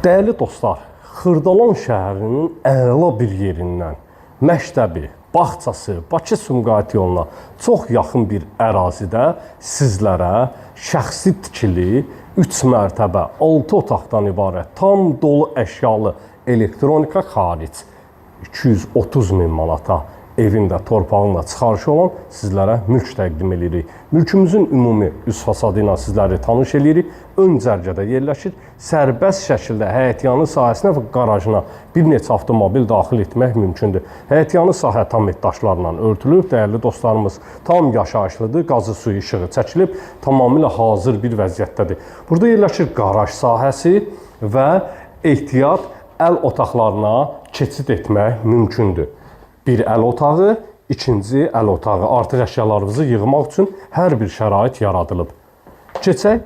Dəyərli dostlar, Xırdalan şəhərinin əla bir yerindən, məktəbi, bağçası, Bakı-Sumqayıt yoluna çox yaxın bir ərazidə sizlərə şəxsi tikili 3 mərtəbə, 6 otaqdan ibarət tam dolu əşyalı elektronika xaric 230 min manata evin də torpağın da çıxarışı olan sizlərə mülk təqdim edirik. Mülkümüzün ümumi üst fasadı ilə sizləri tanış eləyirik. Ön cərgədə yerləşir. Sərbəst şəkildə həyətyanı sahəsinə və qarajına bir neçə avtomobil daxil etmək mümkündür. Həyətyanı sahə tam et daşlarla örtülüb, dəyərli dostlarımız, tam yaşayışlıdır. Qazı, suyu, işığı çəkilib, tamamilə hazır bir vəziyyətdədir. Burada yerləşir qaraj sahəsi və ehtiyat əl otaqlarına keçid etmək mümkündür. Bir əl otağı, ikinci əl otağı. Artıq əşyalarınızı yığmaq üçün hər bir şərait yaradılıb. Keçək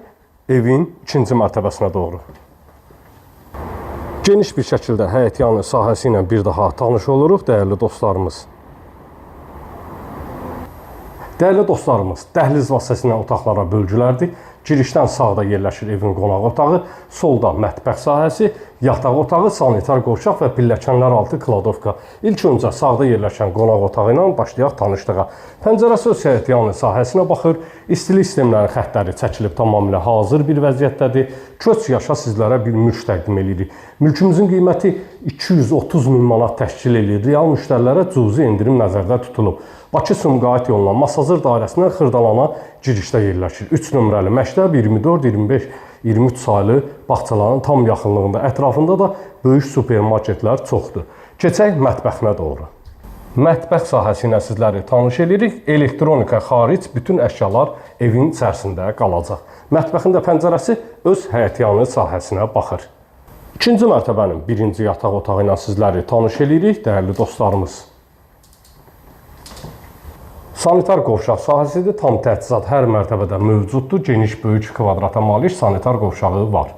evin ikinci mərtəbəsinə doğru. Geniş bir şəkildə həyətyanı sahəsi ilə bir daha tanış oluruq, dəyərli dostlarımız. Dəyərli dostlarımız, dəhliz vasitəsilə otaqlara bölgülərdir. Girişdən sağda yerləşir evin qonaq otağı, solda mətbəx sahəsi, yataq otağı, sanitar qovşaq və pilləkənlər altı kladovka. İlk öncə sağda yerləşən qonaq otağı ilə başlayaq tanışlığa. Pəncərəsi öz həyətyanı sahəsinə baxır. İstilik sistemlərinin xəttləri çəkilib, tamamilə hazır bir vəziyyətdədir. Köç yaşa sizlərə bir mülk təqdim edirik. Mülkümüzün qiyməti 230 min manat təşkil eləyir. Real müştərilərə cüzi endirim nəzərdə tutulub. Bakı-Sumqayıt yoluna Masazır dairəsindən Xırdalana girişdə yerləşir. 3 nömrəli məktəb 24, 25, 23 saylı bağçaların tam yaxınlığında. Ətrafında da böyük supermarketlər çoxdur. Keçək mətbəxinə doğru. Mətbəx sahəsi ilə sizləri tanış edirik. Elektronika xaric bütün əşyalar evin içərisində qalacaq. Mətbəxin də pəncərəsi öz həyətyanı sahəsinə baxır. İkinci mərtəbənin birinci yataq otağı ilə sizləri tanış edirik, dəyərli dostlarımız. Sanitar qovşaq sahəsidir. Tam təchizat hər mərtəbədə mövcuddur. Geniş, böyük kvadrata malik sanitar qovşağı var.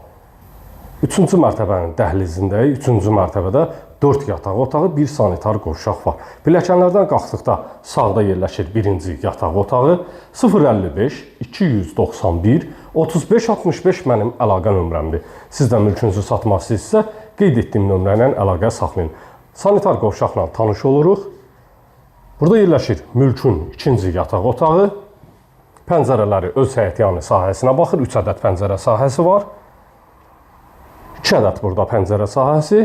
Üçüncü mərtəbənin dəhlizindəyik. Üçüncü mərtəbədə 4 yataq otağı, bir sanitar qovşaq var. Pilləkənlərdən qalxdıqda sağda yerləşir birinci yataq otağı. 055 291 35 65 mənim əlaqə nömrəmdir. Siz də mülkünüzü satmaq istəyirsinizsə, qeyd etdiyim nömrə ilə əlaqə saxlayın. Sanitar qovşaqla tanış oluruq. Burada yerləşir mülkün ikinci yataq otağı. Pəncərələri öz həyətyanı sahəsinə baxır. 3 ədəd pəncərə sahəsi var. 2 ədəd burada pəncərə sahəsi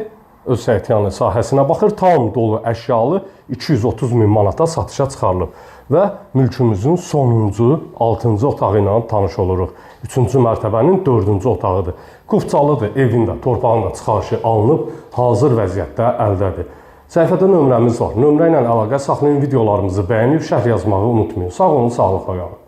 öz həyətyanı sahəsinə baxır. Tam dolu əşyalı 230 min manata satışa çıxarılıb. Və mülkümüzün sonuncu, 6-cı otağı ilə tanış oluruq. 3-cü mərtəbənin 4-cü otağıdır. Kufçalıdır, evin də, torpağın da çıxarışı alınıb, hazır vəziyyətdə əldədir. Səhifədə nömrəmiz var. Nömrə ilə əlaqə saxlayın, videolarımızı bəyənib şərh yazmağı unutmayın. Sağ olun, sağlıqla qalın.